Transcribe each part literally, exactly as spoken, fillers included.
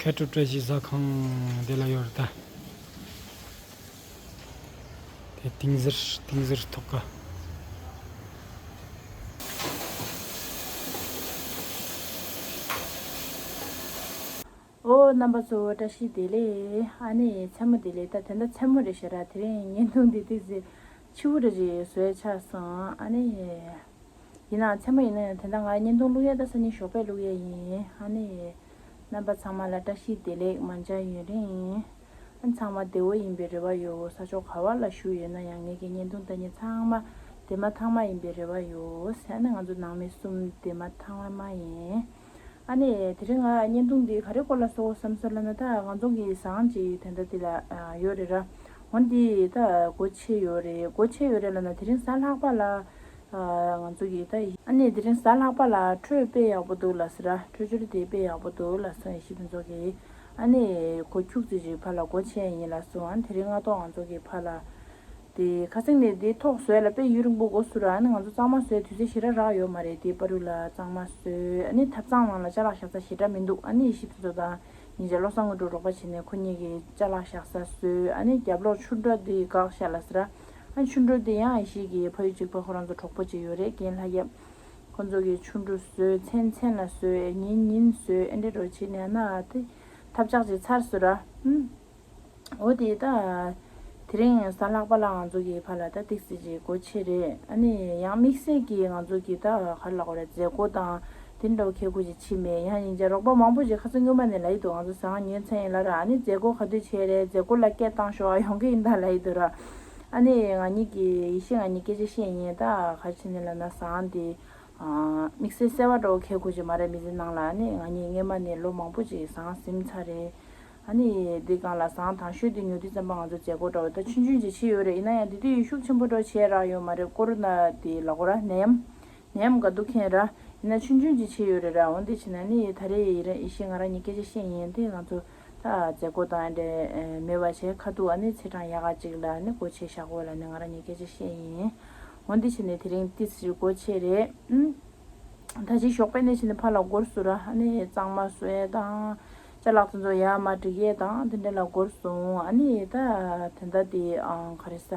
མཁས་གྲུབ་བཀྲ་ཤིས་ཟ་ཁང་འདི་ལ་ཡོད་རེད་ད། དེ་ཏིང་ཟུར་ཏིང་ཟུར་ཐོག་ཀ། ཨོ་རྣམ་པ་ཚོ་བཀྲ་ཤིས་བདེ་ལེགས། ཨ་ནི་མཚན་མོ་བདེ་ལེགས། ད་དེ་འདྲ་མཚན་མོ་རེད་ཤག་ར། དེ་རིང་བརྙན་ཐུང་འདི་ཏིག་ཙི་ཕྱི་པོ་རེ་རེ་བཟོས་ཆགས་སོང་། ཨ་ནི། ཡིན་ནའང་མཚན་མོ་ཡིན་ན་ཡང་དེ་འདྲ་ང་བརྙན་ཐུང་བླུག་ཡས་ད་སང་ཉིན་ཞོགས་པ་བླུག་ཡས་ཡིན། ཨ་ནི། རྣམ་པ་ཚང་མ་ལ་བཀྲ་ཤིས་བདེ་ལེགས་མ་འཇའ་ཡུན་རིང་། ཨ་ནི་ཚང་མ་བདེ་བོ་ཡིན་པའི་རེ་བ་ཡོད། ས་ཕྱོགས་ག་བ་ལ་བཞུགས་ཡོད་ན་ཡང་ངེད་ཀྱི་བརྙན་ཐུང་ལྟ་མཁན་ཚང་མ་བདེ་མ་ཐང་མ་ཡིན་པའི་རེ་བ་ཡོད། ཨ་ནི་ང་ཚོ་ནང་མི་གསུམ་བདེ་མ་ཐང་མ་ཡིན། ཨ་ནི་དེ་རིང་ང་བརྙན་ཐུང་འདི་ག་རེ་སྐོར་ལ་བཟོ་དགོས་བསམ་སོང་ལབ་ན། ད་ང་ཚོ་གི་ཟངས་ཅིག་དེ་འདྲ་འདི་ལ་ཡོད་རེད་ར། འོ་འདི་ད་སྒོ་ཕྱེ་ཡོད་རེད། སྒོ་ཕྱེ་ཡོད་རེད་ལབ་ན་དེ་རིང་གཟའ་ལྷག་པ་ལ། ང་ཚོ་གི་ད་ཨ་ནི་དེ་རིང་གཟའ་ལྷག་པ་ལ་འཕྲོད་དཔེ་ཡག་པོ་འདུག་ལབ་སོང་ར། འཕྲོད་སྦྱོར་དེ་དཔེ་ཡག་པོ་འདུག་ལབ་སོང་ཡེ་ཤེས་ཕུན་ཚོགས་ཀྱིས། ཨ་ནི་སྒོ་ཁྱུག་ཙམ་ཅིག་ཕར་ལ་སྒོ་ཕྱེ་ཡིན་ལབ་སོང་། ཨ་ནི་དེ་རིང་སྔ་ཐོག་ང་ཚོ་གི་ཕར་ལ། དེ་ཁ་སང་ནས་དེ་ཐོག་བཟོས་ལ་དཔེ་ཡུན་རིང་པོ་འགོར་སོང་ར། ཨ་ནི་ང་ཚོ་གཙང་མ་བཟོས་དུས་ཚོད་ཞེ་དྲག་རག་ཡོད་མ་རེད། དེ་བར་དུ་ལ་གཙང་མ་བཟོས། ཨ་ནི་ཐབ་ཚང་ནང་ལ་ཅ་ལག་བཞག་ས་ཞེ་དྲག་མི་འདུག་ཨ་ནི་ཡེ་ཤེས་ཕུན་ཚོགས་དང་ཉེ་ཆར་བློ་བཟང་དངོས་གྲུབ་རོགས་པ་བྱས་ནས་ཁོ་གཉིས་ཀྱི་ཅ་ལག་བཞག་ས་བཟོས། ཨ་ནི་རྒྱབ་ལོགས་ཆུ་འགྲོ་དེ་བཀག་ཤག་ལབ་ཟེར་ར། ཨ་ནི་ཆུ་འགྲོ་དེ་ཡང་ཡེ་ཤེས་ཀྱི་ཕ་ཡུལ་གཅིག་པ་ཁོ་རང་ཚོ་གྲོགས་པོ་གཅིག་ཡོད་རེད། རྒན་ལྷ་རྒྱབ། ཁོ་ཚོ་གིས་ཆུ་འགྲོ་བཟོས། མཚན་མཚན་ལ་བཟོས། ཉིན་ཉིན་བཟོས། ཨེ་འདྲ་རོ་བྱས་ནས་ཨ་ན་དེ་ཐབས་ཆག་ཅིག་ཚར་སོང་ར། ཨུམ། འོ་དེ་ད། དེ་རིང་གཟའ་ལྷག་པ་ལ་ང་ཚོ་གི་ཕར་ལ་ད་ཏིག་ཙི་ཅིག་སྒོ་ཕྱེ་རེད། ཨ་ནི་ཡང་དམིགས་བསལ་གྱིས་ང་ཚོ་གི་ད་ག་རེ་ལབ་དགོས་རེད། མཛད་སྒོ་དང་དེ་འདྲ་བོ་ཁྱད་ཁུར་ཅིག་ཕྱིན་མེད། ཡང་ཡིན་ཅག་རོགས་པ་མང་པོ་ཅིག་ཁ་སང་སྔོན་མ་ནས་ལབ་ཡི་འདུག་ང་ཚོ་ཟངས་ཉོས་ཚར་ཡིན་ལབ་ར། ཨ་ནི་མཛད་སྒོ་ག་དུས་བྱས་རེད། མཛད་སྒོ་ལ་སྐད་བཏང་ཤོག་ཨ། ཡོང་གི་ཡིན་ད་ལབ་ཡི་འདུག་ར། ཨ་ནི་ང་གཉིས་ཀྱིས་ཡེ་ཤེས་ང་གཉིས་སྐད་ཆ་བཤད་ཡིན། ད་ག་རེ་བྱས་ནས་ལབ་ན་ཟངས་དེ། དམིགས་བསལ་གསལ་བ་འདྲ་བོ་ཁྱད་ཁུར་ཅིག་མ་རེད། མི་ཚེ་ནང་ལ་ཨ་ནི་ང་གཉིས་སྔོན་མ་ནས་ལོ་མང་པོ་ཅིག་ཟངས་ཟིན་ཚར་རེད། ཨ་ནི་འདི་སྒང་ལ་ཟངས་དང་ཤོས་འདི་ཉོ་དུས་ཙམ་པ་ང་ཚོ་མཛད་སྒོ་འདྲ་བོ་ད་ཆུང་ཆུང་ཅིག་བྱས་ཡོད་རེད། ཡིན་ན་ཡང་འདི་དུས་ཤུགས་ཆེན་པོ་འདྲ་བོ་བྱས་རག་ཡོད་མ་རེད། ཀོ་རོ་ན་དེ་ལབ་དགོས་ར། ནད་ཡམས་ནད་ཡམས་ག་འདུག་མཁན་ར། ཡིན་ན་ཆུང་ཆུང་ཅིག་བྱས་ཡོད་རེད་ར། འོ་འདི་བྱས་ན་ནི་ད་རེས་ཡི་ར་ཡེ་ཤེས་ང་རང་གཉིས་སྐད་ཆ་བཤད་ཡིན། དེ་ང་ཚོ་ད་མཛད་སྒོ་དང་འདྲ་མེད་པ་བྱས་ཁ་ཐུག་ཨ་ནི་ཚེས་གྲངས་ཡག་ག་ཅིག་ལ་ཨ་ནི་སྒོ་ཕྱེ་བཞག་དགོས་ལབ་ནས་ང་རང་གཉིས་སྐད་ཆ་བཤད་ཡིན། འོ་འདི་བྱས་ནས་དེ་རིང་ཏིག་ཙི་སྒོ་ཕྱེ་རེད། ཨུམ། ད་ཅི་ཞོགས་པ་ནས་བྱས་ནས་ཕར་ལ་འགོར་སོང་ར། ཨ་ནི་གཙང་མ་བཟོ་ཡས་དང་ཅ་ལག་དེ་ཚོ་ཡར་མར་སྒྲིག་ཡས་དང་དེ་འདྲ་ལ་འགོར་སོང་། ཨ་ནི་ད་དེ་འདྲ་དེ་ཨང་ག་རེ་ཟ།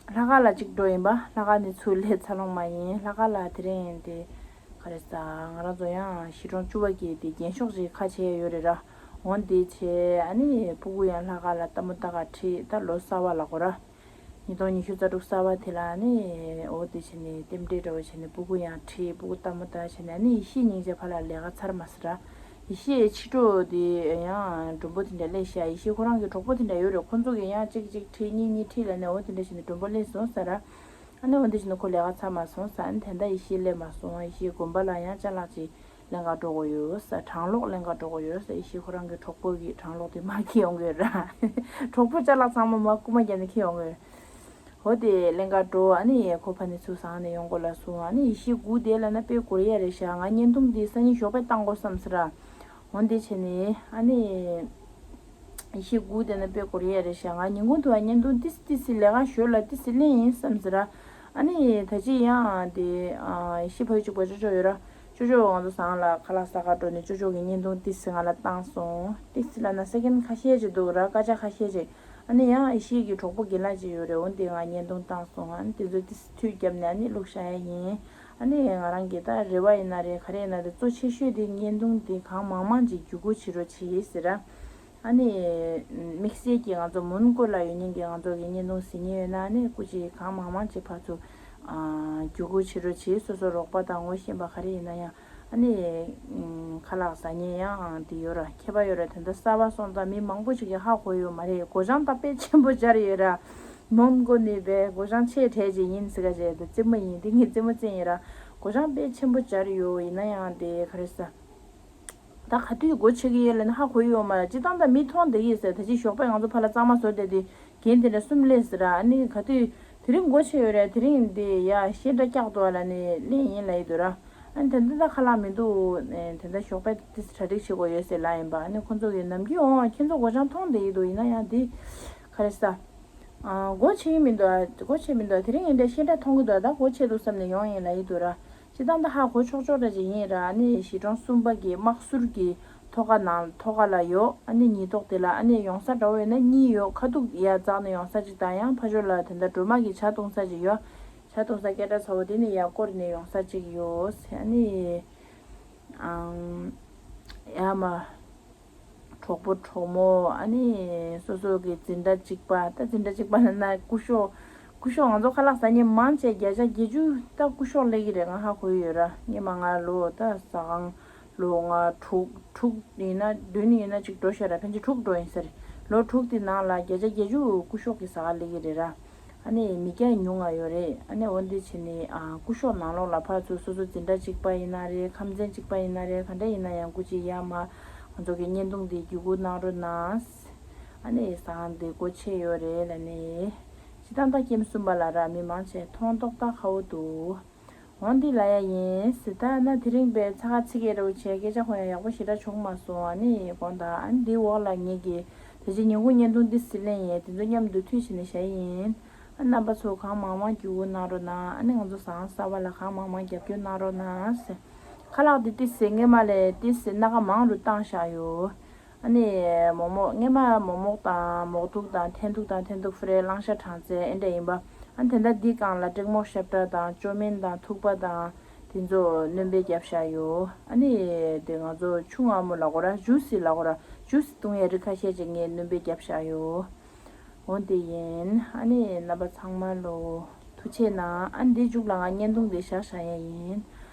ལྷག་དཀར་ལ་གཅིག་འགྲོ་ཡིན་པ། ལྷག་དཀར་ནས་ཚུར་སླེབས་ཚར་ལོང་མ་ཡིན། ལྷག་དཀར་ལ་དེ་རིང་དེ་ག་རེ་ཟ། ང་རང་ཚོ་ཡང་གཞིས་གྲོང་བཅུ་པ་གི་དེ་རྒྱན་ཤོག་ཅིག་ཁ་ཕྱེ་ཡས་ཡོད་རེད་ར། འོ་འདི་བྱས་ཨ་ནི་སྤུ་གུ་ཡང་ལྷག་དཀར་ལ་ལྟད་མོ་ལྟ་ག་ཁྲིད། ད་ལོ་གསར་པ་ལབ་དགོས་ར། ཉིས་སྟོང་ཉི་ཤུ་རྩ་དྲུག་གསར་པ་དེ་ལ་ནི་འོ་དེ་བྱས་ནས་རྟེན་འབྲེལ་འདྲ་བོ་བྱས་ནས་སྤུ་གུ་ཡང་ཁྲིད། སྤུ་གུ་ལྟད་མོ་ལྟ་བྱས་ནས་ཨ་ནི་ཡེ་ཤེས་སྙིང་རྗེ་ཕར་ལ་ལས་ཀ་ཚར་མ་ཟེར་ར། ཡེ་ཤེས་ཕྱི་དྲོ་དེ་ཡང་མགྲོན་པོ་དེ་འདྲ་སླེབས་ཤག་ཡེ་ཤེས་ཁོ་རང་གི་གྲོགས་པོ་དེ་འདྲ་ཡོད་རེད། ཁོ་ཚོ་གིས་ཡང་གཅིག་གཅིག་ཁྲིད་གཉིས་གཉིས་ཁྲིད་ལབ་ནས་འོ་དེ་འདྲ་བྱས་ནས་མགྲོན་པོ་སླེབས་སོང་ཟེར་ར། ཨ་ནི་འོ་དེ་བྱས་ནས་ཁོ་ལས་ཀ་ཚར་མ་སོང་ཟེར། ཨ་ནི་དེ་འདྲ་ཡེ་ཤེས་སླེབས་མ་སོང་། ཡེ་ཤེས་དགོན་པ་ལ་ཡང་ཅ་ལག་ཅིག་ལེན་ག་འགྲོ་དགོས་ཡོད་ཟེར། གྲང་གློག་ལེན་ག་འགྲོ་དགོས་ཡོད་ཟེར། ཡེ་ཤེས་ཁོ་རང་གི་གྲོགས་པོ་གིས་གྲང་གློག་དེ་མར་འཁྱེར་ཡོང་གི་ཡོད་ར། གྲོགས་པོ་ཅ་ལག་ཚང་མ་མར་རྐུ་མ་བརྒྱབ་ནས་འཁྱེར་ཡོང་གི་ཡོད། འོ་དེ་ལེན་ག་འགྲོ། ཨ་ནི་ཁོ་ཕ་ནས་ཚུར་ཟངས་ནས་ཡོང་དགོས་ལབ་སོང་། ཨ་ནི་ཡེ་ཤེས་སྒུག་བསྡད་ལབ་ན་དཔེ་འགོར་ཡས་རེད་ཤག་ང་བརྙན་ཐུང་འདི་སང་ཉིན་ཞོགས་པ་བཏང་དགོས་བསམ་ཟེར་ར། འོ་འདི་བྱས་ནས་ཨ་ནི། ཡེ་ཤེས་སྒུག་བསྡད་ན་དཔེ་འགོར་ཡས་རེད་ཤག་ང་ཉིན་གུང་དུ་བ་བརྙན་ཐུང་ཏིས་ཏིས་སི་ལས་ཀ་ཞོར་ལ་ཏིས་སི་ལེན་ཡིན་བསམ་ཟེར་ར། ཨ་ནི་ད་ཅི་ཡང་དེ་ཡེ་ཤེས་ཕ་ཡུལ་གཅིག་པ་ཅོ་ཅོ་ཡོད་ར། ཅོ་ཅོ་ང་ཚོ་ཟངས་ལ་ཁ་ལག་ཟ་ག་འགྲོ་ནས་ཅོ་ཅོ་གི་བརྙན་ཐུང་ཏིས་སི་ང་ལ་བཏང་སོང་། ཏིས་སི་ལབ་ན་སེ་ཀེན་ཁ་ཤས་ཅིག་འདུག་ར། སྐར་ཆ་ཁ་ཤས་ཅིག་ཨ་ནི་ཡང་ཡེ་ཤེས་ཀྱི་གྲོགས་པོ་རྒན་ལགས་ཅིག་ཡོད་རེད། འོ་འདི་ང་བརྙན་ཐུང་བཏང་སོང་། ཨ་ནི་དེ་ཚོ་ཏིས་སི་མཐུད་བརྒྱབ་ནས་ཨ་ནི་བླུགས་བཞག་ཡས་ཡིན། ཨ་ནི་ང་རང་གི་ད་རེ་བ་ཡིན་ན་རེད་ག་རེ་ཡིན་ན་རེད། གཙོ་ཆེ་ཤོས་དེ་བརྙན་ཐུང་དེ་གང་མང་མང་ཅིག་བརྒྱུད་སྐུར་བྱེད་རོགས་བྱེད་ཟེར་ར། ཨ་ནི་དམིགས་བསལ་གྱི་ང་ཚོ་མོན་གྷོ་ལ་ཡོད་མཁན་གྱི་ང་ཚོ་གི་བརྙན་ཐུང་གཟིགས་མཁན་ཡོད་ན་ཨ་ནི་སྐུ་མཁྱེན་གང་མང་མང་ཅིག་ཕར་ཚུར་བརྒྱུད་སྐུར་བྱེད་རོགས་བྱེད། སོ་སོ་རོགས་པ་དང་ངོ་ཤེས་པ་ག་རེ་ཡིན་ན་ཡང་ཨ་ནི་ཁ་ལག་ཟ་མཁན་ཡང་དེ་ཡོད་ར། མཁས་པ་ཡོད་ར། དེ་འདྲ་གསར་པ་སོང་ཙང་མི་མང་པོ་ཞིག་གིས་ཧ་གོ་ཡོད་མ་རེད། སྒོ་བྱང་ད་དཔེ་ཆེན་པོ་སྦྱར་ཡོད་ར། མོན་གྷོ་ནས་པའི་སྒོ་བྱང་ཆེ་གྲས་ཅིག་ཡིན་ཟེར་ག་བྱས་ཏེ་རྩེད་མོ་ཡིན། དེ་ངས་རྩེད་མོ་རྩེད་ཡིན་ར། སྒོ་བྱང་དཔེ་ཆེན་པོ་སྦྱར་ཡོད། ཡིན་ན་ཡང་དེ་ག་རེ་ཟ། ད་ག་དུས་སྒོ་ཕྱེ་གི་ཡོད་ལབ་ནས་ཧ་གོ་ཡི་ཡོད་མ་རེད། སྤྱིར་བཏང་ད་མི་མཐོང་བསྡད་ཀྱི་ཡོད་ཟེར། ད་ཅི་ཞོགས་པ་ང་ཚོ་ཕར་ལ་གཙང་མ་བཟོ་བསྡད་དུས་རྒན་དེ་འདྲ་གསུམ་སླེབས་ཟེར་ར། ཨ་ནི་ག་དུས་དེ་རིང་སྒོ་ཕྱེ་ཡོད་རེད། དེ་རིང་འདི་ཡ་ཤེལ་སྒྲ་བཀྱག་འདུག་ཨ་ལབ་ནས་ལེན་ཡིན་ལབ་ཡི་འདུག་ར། ཨ་ནི་ད་ལྟ་ད་ཁ་ལག་མི་འདུག་ཨེ་དེ་འདྲ་ཞོགས་པ་ཏིས་གྲ་སྒྲིག་བྱེད་དགོས་ཡོད་ཟེར་ལབ་ཡིན་པ། ཨ་ནི་ཁོ་ཚོ་གིས་ནམ་རྒྱུན་འོང་ཁྱེད་ཚོ་སྒོ་བྱང་མཐོང་བསྡད་ཀྱི་འདུག་ཡིན་ན་ཡང་འདི་ག་རེ་ཟ། ཨ་སྒོ་ཕྱེ་གི་མི་འདུག་ཨ་སྒོ་ཕྱེ་མི་འདུག་དེ་རིང་ཡིན་འདྲ་ཤེལ་སྒྲ་མཐོང་གི་འདུག་ད་སྒོ་ཕྱེ་འདུག་བསམ་ནས་ཡོང་ཡིན་ལབ་ཡི་འདུག་ར། སྤྱིར་བཏང་ད་ཧ་གོ་ཆོག་ཆོག་འདྲ་ཅིག་ཡིན་ར། ཨ་ནི་གཞིས་གྲོང་གསུམ་པ་གི་དམག་ཟུར་གྱི་ཐོག་ཁ་ནང་ཐོག་ཁ་ལ་ཡོད། ཨ་ནི་ཉིས་ཐོག་དེ་ལ་ཨ་ནི་ཡོང་ས་འདྲ་བོ་ཡོད་ན་གཉིས་ཡོད། ཁ་ཐུག་ཡར་འཛེགས་ནས་ཡོང་ས་ཅིག་དང་། ཡང་ཕར་ཕྱོགས་ལ་དེ་འདྲ་སྒྲོལ་མ་གི་ཇ་བཏུང་ས་ཅིག་ཡོད། ཇ་བཏུང་ས་སྐད་གྲགས་ཚ་བོ་དེ་ནི་ཡར་སྐོར་ནས་ཡོང་ས་ཅིག་ཡོད། ཨ་ནི་ཨང་ཡར་མར་གྲོགས་པོ་གྲོགས་མོ། ཨ་ནི་སོ་སོ་གི་འཛིན་གྲྭ་གཅིག་པ། ད་འཛིན་གྲྭ་གཅིག་པ་ལབ་ན་སྐུ་ཞབས། སྐུ་ཞབས། ང་ཚོ་ཁ་ལག་ཟ་མཁན་མང་ཆེ་བརྒྱ་ཆ་བརྒྱད་ཅུ་ད་སྐུ་ཞབས་སླེབས་ཀྱི་རེད། ང་ཧ་གོ་ཡི་ཡོད་ར། སྔོན་མ་ང་ལོ་ད་ཟ་ཁང་ལོ་ལྔ་དྲུག་དྲུག་ཡིན་ན་བདུན་ཡིན་ན་ཅིག་འགྲོ་ཤག་ར། ཕལ་ཆེར་དྲུག་འགྲོ་ཡིན་ས་རེད། ལོ་དྲུག་དེ་ནང་ལ་བརྒྱ་ཆ་བརྒྱད་ཅུ་སྐུ་ཞབས་ཀྱི་ཟ་ཁང་སླེབས་ཀྱི་རེད་ར། ཨ་ནི་མི་སྐྱ་ཉུང་ང་ཡོད་རེད། ཨ་ནི་འོ་འདི་བྱས་ནས་ཨ་སྐུ་ཞབས་ནང་ལོགས་ལ་ཕར་ཚུར་སོ་སོ་འཛིན་གྲྭ་གཅིག་པ་ཡིན་ན་རེད། ཁམས་ཚན་གཅིག་པ་ཡིན་ན་རེད། ག་འདྲ་ཡིན་ན་ཡང་སྐུ་མཁྱེན་ཡར་མར་ང་ཚོ་གི་བརྙན་ཐུང་འདི་བརྒྱུད་སྐུར་གནང་རོགས་གནང་། ཨ་ནི་ཟ་ཁང་འདི་སྒོ་ཕྱེ་ཡོད་རེད་ལབ་ནས། སྤྱིར་བཏང་ད་ཀེམ་གསུམ་པ་ལ་ར་མི་མང་ཆེ་མཐོང་རྟོགས་ད་ཁ་བོ་འདུག་འོ་འདི་ལ་ཡ་ཡིན་ཟེར། ད་ན་དེ་རིང་པའི་ཚ་ཁ་ཚིག་གེ་རེ་བོ་བྱས། སྐད་ཆ་ཁོ་ཡང་ཡག་པོ་ཞེ་དྲག་བྱུང་མ་སོང་། ཨ་ནི་དགོངས་དག་ཨ་ནི་འདི་འོག་ལ་ངེད་ཀྱི་དེ་རྗེས་ཉིན་གུང་བརྙན་ཐུང་འདི་ཟི་ལེན་ཡས་དེ་ཚོ་མཉམ་དུ་མཐུད་བྱས་ནས་བཞག་ཡིན། ཨ་རྣམ་པ་ཚོ་གང་མང་མང་བརྒྱུད་སྐུར་གནང་རོགས་གནང་། ཨ་ནི་ང་ཚོ་ཟ་ཁང་གསར་པ་ལ་གང་མང་མང་རྒྱབ་སྐྱོར་གནང་རོགས་གནང་ཟེར། ཁ་ལག་འདི་ཏི་སེ་སྔས་མ་ལས་ཏི་སེ་སྣ་ཁ་མང་རུ་བཏང་བཞག་ཡོད། ཨ་ནི་མོག་མོག་སྔས་མ་མོག་མོག་དང་མོག་ཐུག་དང་འཐེན་ཐུག་དང་འཐེན་ཐུག་ཧྥི་རེ་གླང་ཤ་གྲང་ཚལ་ཨེ་འདྲ་ཡིན་པ། ཨ་ནི་དེ་འདྲ་འདི་སྒང་ལ་ཀྲེག་མོག་ཤབ་ཏྲ་དང་ཅོ་མིན་དང་ཐུག་པ་དང་དེ་ཚོ་སྣོན་པ་བརྒྱབ་བཞག་ཡོད། ཨ་ནི་དེ་ང་ཚོ་ཆུ་མངར་མོ་ལབ་དགོས་ར། ཇུ་སི་ལབ་དགོས་ར། ཇུ་སི་བཏུང་ཡས་རིགས་ཁ་ཤས་ཅིག་ངས་སྣོན་པ་བརྒྱབ་བཞག་ཡོད། འོ་དེ་ཡིན། ཨ་ནི་རྣམ་པ་ཚང་མ་ལོ་ཐུགས་རྗེ་གནང་། ཨ་ནི་འདི་མཇུག་ལ་ང་བརྙན་ཐུང་འདི་བཞག་བཞག་ཡས་ཡིན།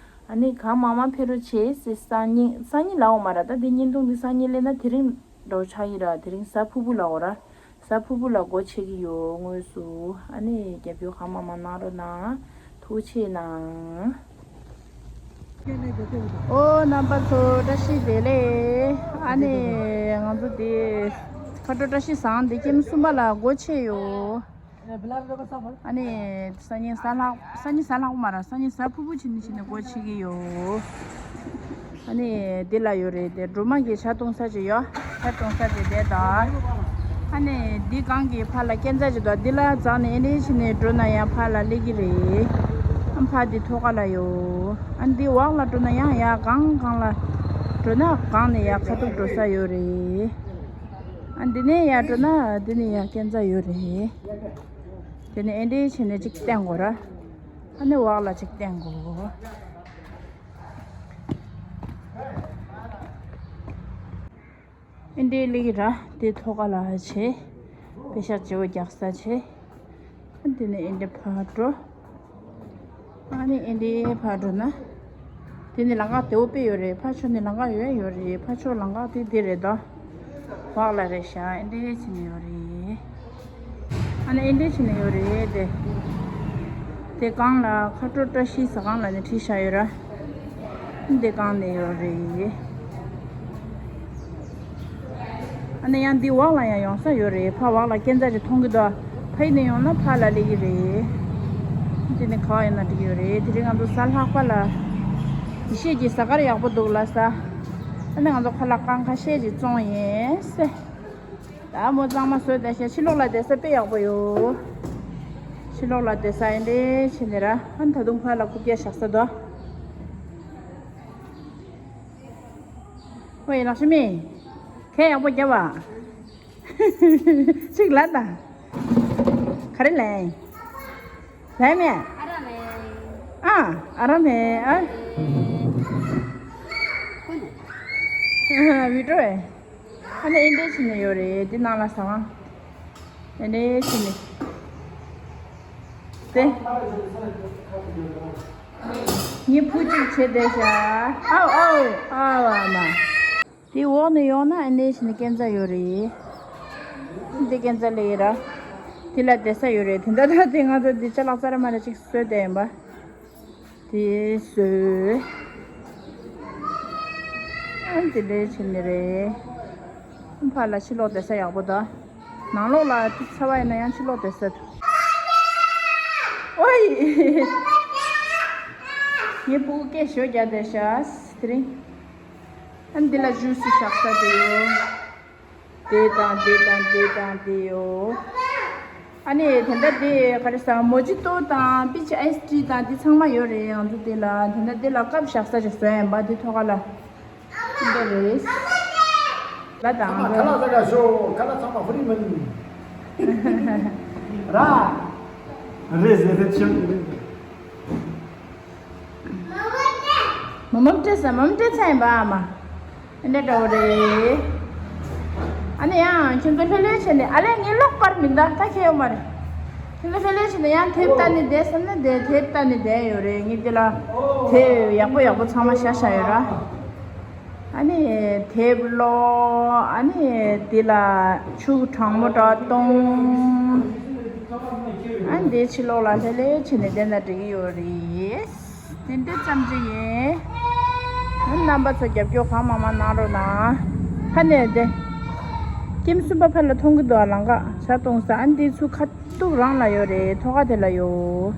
ཨ་ནི་གང་མང་མང་ཕེབས་རོགས་བྱེད་ཟེར། སང་ཉིན་སང་ཉིན་ལབ་འོང་མ་ར། ད་འདི་བརྙན་ཐུང་འདི་སང་ཉིན་སླེབས་ན་དེ་རིང་འདྲ་བོ་ཆགས་ཀྱི་ར། དེ་རིང་གཟའ་ཕུར་བུ་ལབ་འོ་ར། གཟའ་ཕུར་བུ་ལ་སྒོ་ཕྱེ་གི་ཡོད་དངོས་སུ། ཨ་ནི་རྒྱབ་སྐྱོར་གང་མང་མང་གནང་རོགས་གནང་། ཐུགས་རྗེ་གནང་། ཨོ་རྣམ་པ་ཚོ་བཀྲ་ཤིས་བདེ་ལེགས། ཨ་ནི་ང་ཚོ་དེ་ཁ་དྲོ་བཀྲ་ཤིས་བཟང་དེ་ཀེམ་གསུམ་པ་ལ་སྒོ་ཕྱེ་ཡོད། ཨ་ནི་སང་ཉིན་གཟའ་ལྷག་སང་ཉིན་གཟའ་ལྷག་པ་མ་ར། སང་ཉིན་གཟའ་ཕུར་བུ་བྱེད་ནི་བྱེད་ནི་སྒོ་ཕྱེ་གི་ཡོད། ཨ་ནི་འདི་ལ་ཡོད་རེད། དེ་སྒྲོལ་མ་གི་ཇ་བཏུང་ས་ཅིག་ཡོད། ཇ་བཏུང་ས་དེ་དེ་དང་། ཨ་ནི་འདི་སྒང་གི་ཕར་ལ་སྐས་འཛེག་ཅིག་འདུག་འདི་ལ་འཛེགས་ནས་ཨེ་འདྲས་བྱས་ནས་འགྲོ་ན་ཡང་ཕར་ལ་སླེབས་ཀྱི་རེད། ཨ་ཕར་འདི་ཐོག་ཁ་ལ་ཡོད། ཨ་འདི་འོག་ལ་འགྲོ་ན་ཡང་ཡར་སྒང་སྒང་ལ་འགྲོ་ན་སྒང་ནས་ཡར་ཁ་ཐུག་འགྲོ་ས་ཡོད་རེད། ཨ་འདི་ནས་ཡར་འགྲོ་ན་འདི་ནས་ཡར་སྐས་འཛེག་ཡོད་རེད། དེ་ནས་ཨེ་འདྲས་བྱས་ནས་གཅིག་བསྟན་དགོས་ར། ཨ་ནི་འོག་ལ་གཅིག་བསྟན་དགོས། ཨེ་འདྲས་སླེབས་ཀྱི་ར། དེ་ཐོག་ཁ་ལ་བྱས། པེ་ཤག་བརྗེ་པོ་རྒྱག་ས་བྱས། ཨ་དེ་ནས་ཨེ་འདྲས་ཕར་འགྲོ། ཨ་ནི་ཨེ་འདྲས་ཕར་འགྲོ་ན། དེ་ནི་ལམ་ཁ་བདེ་པོ་དཔེ་ཡོད་རེད། ཕར་ཕྱོགས་ནི་ལམ་ཁ་ཡོད་ཡོད་རེད། ཕར་ཕྱོགས་ལམ་ཁ་དེ་དེ་རེད་དོ། འོག་ལ་རེད་ཤག་ཨེ་འདྲས་བྱས་ནས་ཡོད་རེད། ཨ་ནི་ཨེ་འདྲས་བྱས་ནས་ཡོད་རེད་དེ། དེ་སྒང་ལ་ཁ་དྲོ་བཀྲ་ཤིས་ཟ་ཁང་ལབ་ནས་བྲིས་བཞག་ཡོད་ར། འདི་སྒང་ནས་ཡོད་རེད། ཨ་ནི་ཡང་འདི་འོག་ལ་ཡང་ཡོང་ས་ཡོད་རེད། ཕར་འོག་ལ་སྐས་འཛེག་ཅིག་མཐོང་གི་འདུག་ཕ་ཡི་ནས་ཡོང་ན་ཕར་ལ་སླེབས་ཀྱི་རེད། འདི་ནི་ག་པར་ཡོང་ན་འགྲིག་གི་ཡོད་རེད། དེ་རིང་ང་ཚོ་གཟའ་ལྷག་པ་ལ། ཡེ་ཤེས་ཀྱི་གཟའ་སྐར་ཡག་པོ་འདུག་ལབ་ས། ཨ་ནི་ང་ཚོ་ཁ་ལག་རྐང་ཁ་ཤས་ཅིག་བཙོང་ཡིན་སེ། ད་མོ་གཙང་མ་བཟོས་བསྡད་ཤག་ཕྱི་ལོགས་ལ་བསྡད་ས་དཔེ་ཡག་པོ་ཡོད། ཕྱི་ལོགས་ལ་བསྡད་ས་ཨེ་འདྲས་བྱས་ནས་ར། ཨ་ནི་ད་དུང་ཕར་ལ་རྐུབ་བཀྱག་བཞག་ས་འདུག་ཝེ་ལགས་ཤི་མི། ཁ་ཡག་པོ་རྒྱབ་པ། ཅིག་ལབ་དང་། ག་རེ་ལབ། ལབ་མེད། ཨ་ཨ་ར་མེད་ཨ། བི་ཀྲོ་ཨེ། ཨ་ནི་ཨེ་འདྲས་བྱས་ནས་ཡོད་རེད། འདི་ནང་ལ་ཟ་ཁང་། ཨེ་འདྲས་བྱས་ནས། དེ། ངའི་བུ་གཅིག་བྱས་བསྡད་ཤག་ཨའོ་ཨའོ་ཨའོ་ཨ་མ། དེ་འོག་ནས་ཡོང་ན་ཨེ་འདྲས་བྱས་ནས་སྐས་འཛེག་ཡོད་རེད། འདི་སྐས་འཛེག་ལ་ཡོད་ར། དེ་ལ་བསྡད་ས་ཡོད་རེད། དེ་འདྲ་ད་དེ་ང་ཚོ་འདི་ཅ་ལག་རྩ་ར་མ་ར་ཅིག་བཟོས་བསྡད་ཡིན་པ། དེ་བཟོས། ཨ་འདི་འདྲའི་བྱས་ནས་རེད། ཕར་ལ་ཕྱི་ལོགས་བསྡད་ས་ཡག་པོ་འདུག་ནང་ལོགས་ལ་ཏོག་ཙམ་ཚ་བ་ཡིན་ན་ཡང་ཕྱི་ལོགས་བསྡད་ས་འདུག་ཨོའི། ངའི་སྤུ་གུ་སྐད་ཤོད་རྒྱག་བསྡད་ཤག་དེ་རིང་། ཨ་འདི་ལ་ཇུ་སི་བཞག་ས་དེ་ཡོད། དེ་དང་དེ་དང་དེ་དང་དེ་ཡོད། ཨ་ནི་དེ་འདྲ་དེ་ག་རེ་ཟ། མོ་ཇི་ཏོ་དང་པི་ཆི་ཨའི་སི་ཊི་དང་དེ་ཚང་མ་ཡོད་རེད། ང་ཚོ་དེ་ལ་དེ་འདྲ་དེ་ལ་ཀབ་བཞག་ས་ཅིག་བཟོས་ཡིན་པ། དེ་ཐོག་ཁ་ལ་འདི་རེད། ལ་དང་ཚང་མ་ཁ་ལག་ཟ་ག་ཤོག་ཁ་ལག་ཚང་མ་ཧྥི་རི་མིན། ར། རེད་ཟེར་རེད་ཆེན་པོ་རེད། མོ་མོ་སྤྲད་ས། མོ་མོ་སྤྲད་ཚར་ཡིན་པ། ཨ་མ། ཨ་ནི་འདྲ་བོ་རེད། ཨ་ནི་ཡང་ཁྱོད་ཚོ་ལྷོད་ལྷོད་བྱས་ནས། ཨ་ལས་ངའི་གློག་པར་མི་འདའ། ད་ཁྱེད་ཡོད་མ་རེད། ཁྱོད་ཚོ་ལྷོད་ལྷོད་བྱས་ནས། ཡང་དེབ་ལྟ་ནི་བསྡད་བསམ་ན་བསྡད། དེབ་ལྟ་ནི་བསྡད་ཡོད་རེད། ངས་འདི་ལ་དེབ་ཡག་པོ་ཡག་པོ་ཚང་མ་བཞག་བཞག་ཡོད་ར། ཨ་ནི་དེབ་ཀློག་ཨ་ནི་འདི་ལ་ཆུ་གྲང་མོ་འདྲ་བཏུང་། ཨ་ནི་འདི་ཕྱི་ལོགས་ལ་ལྷོད་ལྷོད་བྱས་ནས་བསྡད་ན་འགྲིག་གི་ཡོད་རེད། དེ་འདྲ་ཙམ་ཅིག་ཡིན། རྣམ་པ་ཚོ་རྒྱབ་སྐྱོར་གང་མང་མང་གནང་རོགས་གནང་། ཕ་ནས་བསྡད། ཀེམ་གསུམ་པ་ཕ་ལ་མཐོང་གི་འདུག་ཨ། ལང་ཀ་ཇ་བཏུང་ས། ཨ་ནི་འདི་ཚུར་ཁ་ཐུག་རང་ལ་ཡོད་རེད། ཐོག་ཁ་དེ་ལ་ཡོད།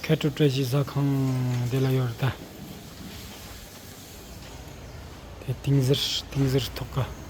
མཁས་གྲུབ་བཀྲ་ཤིས་ཟ་ཁང་དེ་ལ་ཡོད་རེད་ད། དེ་ཏིང་ཟུར་ཏིང་ཟུར་ཐོག་ཁ།